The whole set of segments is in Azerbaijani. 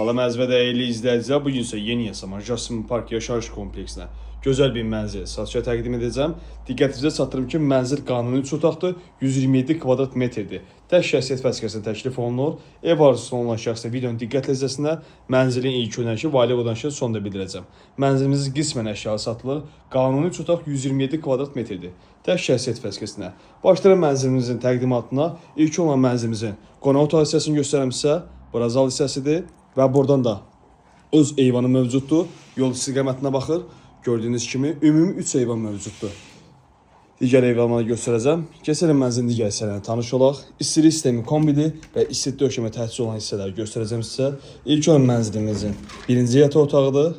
Salam əziz və dəyərli izləyicilər, bu gün isə Yeni Yasamal Jasmine Park yaşayış kompleksinə gözəl bir mənzil satışa təqdim edəcəm. Diqqətinizə çatdırım ki, mənzil qanuni üç otaqdır, 127 kvadrat metrdir. Tək şəxsiyyət vəsiqəsinə təklif olunur. Ev arzusu olan şəxslər videonu diqqətlə izləsinlər. Mənzilin ilk ödənişi və aylıq ödənişini sonda bildirəcəm. Mənzilimiz qismən əşyalı satılır. Qanuni üç otaq 127 kvadrat metrdir. Tək şəxsiyyət vəsiqəsinə. Başlayıram mənzilimizin təqdimatına. İlk olan mənzilimizin qonaq otağı hissəsini göstərirəm sizə. Bura zal hissəsidir və buradan da öz eyvanı mövcuddur. Yol istiqamətinə baxır. Gördüyünüz kimi ümumi 3 eyvan mövcuddur. Digər eyvanları göstərəcəm. Keçəlim mənzilin digər hissələrinə tanış olaq. İstilik sistemi kombidir və isti döşəmə təchiz olan hissələri göstərəcəm sizə. İlk olan mənzilimizin birinci yataq otağıdır.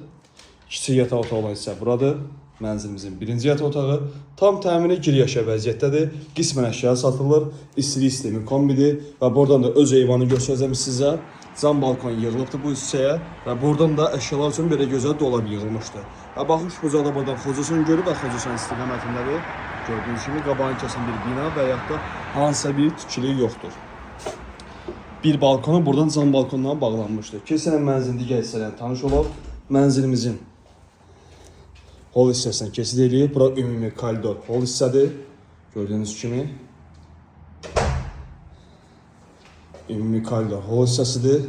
Kiçik yataq otağı olan hissə buradır. Mənzilimizin birinci yataq otağı tam təmiri gir yaşa vəziyyətdədir. Qismən əşya satılır. İstilik sistemi kombidir və buradan da öz eyvanı göstərəcəm sizə. Cam balkon yığılıbdır bu hissəyə və buradan da əşyalar üçün belə gözəl dolab yığılmışdır. Və baxış bucağı da buradan Xocasan gölü və Xocasan istiqamətindədir. Gördüyünüz kimi qabağını kəsən bir bina və yaxud da hansısa bir tikilik yoxdur. Bir balkonu buradan cam balkondan bağlanmışdır. Keçən mənzilin digər hissələrinə tanış olaq. Mənzilimizin hol hissəsinə keçid eləyib. Bura ümumi koridor hol hissədir. Gördüyünüz kimi. Ümumi koridor hol hissəsidir.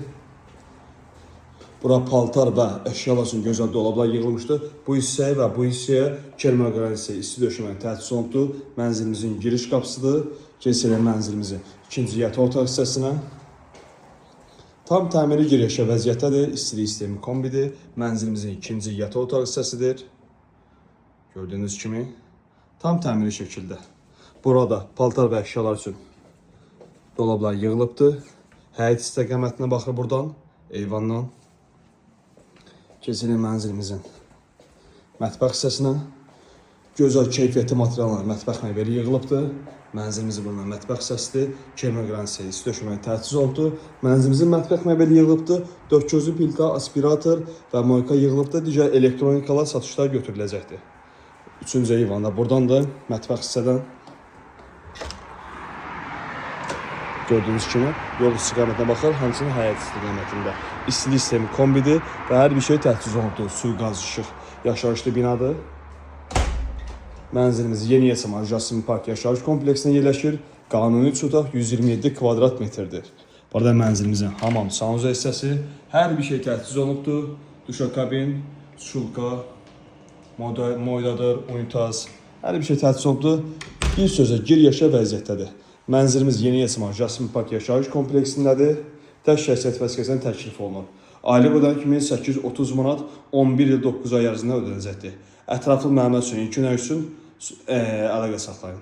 Bura paltar və əşyalar üçün gözəl dolablar yığılmışdır. Bu hissəyə və bu hissəyə kermə hissə isti döşəmə təchiz olunubdur. Mənzilimizin giriş qapısıdır. Keçirik mənzilimizin ikinci yataq otaq hissəsinə. Tam təmiri girişə vəziyyətdədir. İstilik sistemi kombidir. Mənzilimizin ikinci yataq otaq hissəsidir. Gördüyünüz kimi tam təmiri şəkildə. Burada paltar və əşyalar üçün dolablar yığılıbdır. Həyət istiqamətinə baxır buradan, eyvandan. Keçirik mənzilimizin mətbəx hissəsinə. Gözəl keyfiyyətli materiallar mətbəx mebeli yığılıbdır. Mənzilimizin bundan mətbəx hissəsidir. Kermə qranit isti döşəmə təchiz olunubdur. Mənzilimizin mətbəx mebeli yığılıbdır. Dörd gözlü plita, aspirator və moyka yığılıbdır. Digər elektronikalar satışda götürüləcəkdir. Üçüncü eyvanda buradan da mətbəx hissədən gördüyünüz kimi yol istiqamətinə baxır, həmçinin həyət istiqamətində. İstilik sistemi kombidir və hər bir şey təchiz olunubdur. Su, qaz, işıq yaşayışlı binadır. Mənzilimiz Yeni Yasamal Jasmine Park yaşayış kompleksində yerləşir. Qanuni üç otaq 127 kvadrat metrdir. Burada mənzilimizin hamam sanuzel hissəsi, hər bir şey təchiz olunubdur. Duşakabin, şulka, moydadır, unitaz, hər bir şey təchiz olunubdur. Bir sözlə gir yaşa vəziyyətdədir. Mənzilimiz Yeni Yasamal Jasmine Park yaşayış kompleksindədir. Tək şəxsiyyət vəsiqəsinə təklif olunur. Aylıq ödəniş 1830 manat 11 il 9 ay ərzində ödəniləcəkdir. Ətraflı məlumat üçün, ilkin üçün əlaqə saxlayın.